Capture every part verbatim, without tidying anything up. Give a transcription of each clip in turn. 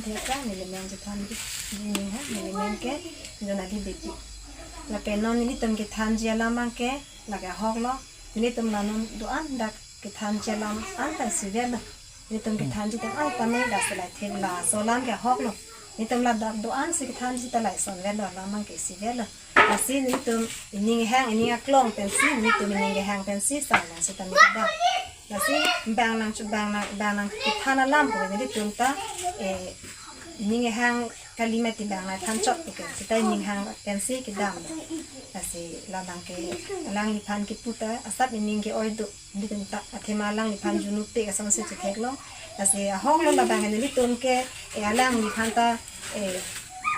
Theka neli men chethan ji, ji ning ha, neli men ke Jonali Beypi. Lapen non nelitum kethanji alam abang ke lake ahok lo. Nelitum la non do-an dak kethanji alam anta isi avelo. Nelitum kethanji alam anta me dak selai thek laso alam ke ahok lo. Nelitum ladak do-an si kethanji ta la ison avelo, alam abang ke isi avelo. Lasi nelitum ining kehang, ining aklong pensi, nelitum ining kehang pensi sar nang sitame kedam. Lasi bang nang chu bang nang, bang nang kethan alam pu nelitum ta, eh, ining kehang kali mati bang nang than chot pu ke, sita ining kehang pensi kedam. Lasi labang ke alangliphan kipu ta asap ining ke-oi do. Nelitum ta athema alangliphan junu pe asonsi chethek lo. Lasi ahok lo labang nelitum ke, eh, alangliphan ta, eh,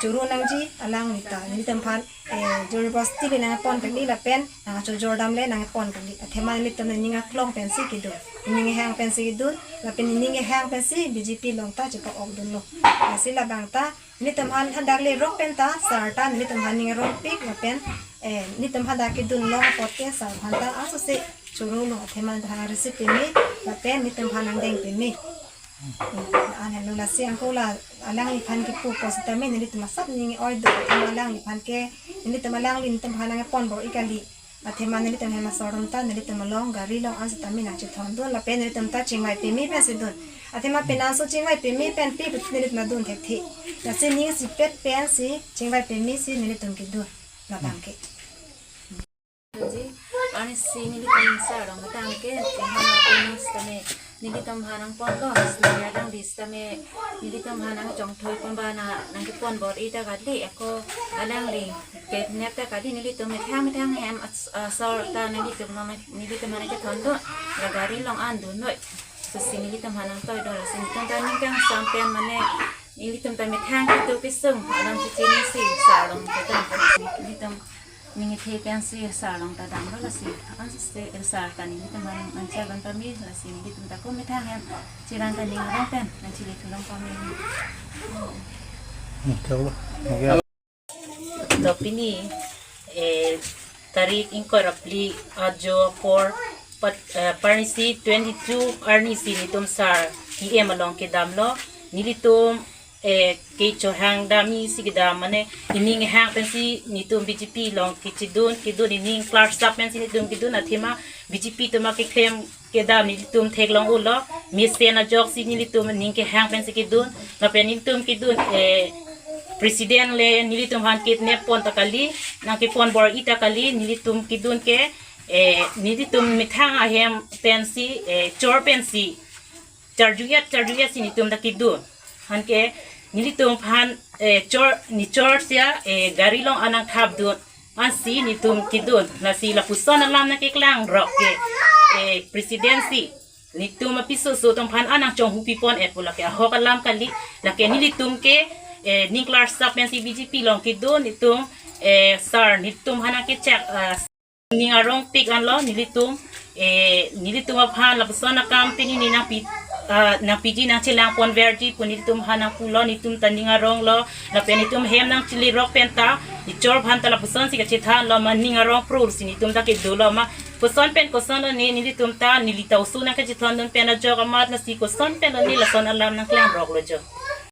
choro nangji, alangli ta nelitum aphan, eh, university le nangpon kali lapen nangchojor dam le nangpon kali. Athema nelitum ining aklong pensi kedun, ining kehang pensi kedun, lapen ining kehang pensi B J P along ta chepa-ok dunlo. Lasi labang ta nelitum aphan hadak le rok pen ta sar ta nelitum aphan ning arongpik lapen, eh, nelitum hadak kedun long apot ke sar aphan ta asose choro lo, athema nelitum aphan receive peme lapen nelitum aphan nangdeng peme. Eh, an helo lasi angko la alangliphan kipu ko sitame nelitum asap ining ke-oi do, athema alangliphan ke nelitum alangli nelitum aphan nangpon bor-i kali. Athema nelitum hem asor atum ta nelitum along gari along an sitame nangchethon dun lapen nelitum ta chingvai peme pensi dun. Athema penang so chingvai peme pen pi pusi nelitum dun thekthe. Lasi ning isipet pensi chingvai peme si nelitum kedun labang ke. Ji, ani si nelitum sar along kedam ke, hana penang sitame nelitum aphan nangpon lo, sitame alangli sitame nelitum aphan nangchongthoi pon ba na nangkepon bor-i ta kali, ako alangli kidnap ta kali, nelitum methang methang hem as-, asor ta nelitum nang, nelitum aphan nangchethon do, la gari along an dun noi. Lasi nelitum aphan nangtoi do, lasi nelitum ta ning kangsam pen mane nelitum ta methang kedo kesung alam chechini si sar along kedam. Nelitum ning kethe pensi sar along ta damlo lasi. Ansi sar ta nelitum aphan nangchebang pame lasi nelitum ta ko methang hem chelang ta ning arong pen nangchele thulong pame. Hmm, chalo. Okay. To pini, eh, tarik ingkoi ra phli ajo apor pat, eh, parnisi twenty-two arnisi nelitum sar E M along kedamlo. Nelitum, eh, kechohang dam isi kedam mane ining kehang pensi nelitum B J P along kechedun, kedun ining klar sap pensi nelitum kedun athema B J P atum akeklem kedam nelitum theklong ulo, mesen ajoksi nelitum ining kehang pensi kedun, lapen nelitum kedun, eh, president le nelitum aphan kidnap pon ta kali, nangkepon bor-i ta kali, nelitum kedun ke, eh, nelitum methang ahem pensi, eh, chor pensi, charju-et, charju-et si nelitum ta kedun. Anke nelitum aphan, eh, chor, ne chor sia, eh, gari along an nangthap dun. Ansi nelitum kedun. Lasi lapuson alam nangkeklang rok ke, eh, president si nelitum apiso so atum aphan an nangchonghu pipon-et pu lake ahok alam kali. Lake nelitum ke, eh, ning klar sap pensi B J P along kedun nelitum, eh, sar nelitum aphan nangkechak, ah, ning arongpik anlo nelitum, eh, nelitum aphan lapuson akam pini ne nangpi, ah, nangpiji nangchelang pon verji pu nelitum aphan nangpulo, nelitum ta ning aronglo, lapen nelitum hem nangchele rok pen ta ne chor aphan ta lapuson si kachethanlo ma ning arong prul si nelitum ta kedo lo ma koson pen koson lo ne nelitum ta neli ta oso nangkachethon dun pen ajok amat lasi koson pen lo ne lason alam nangklang rok lo jo.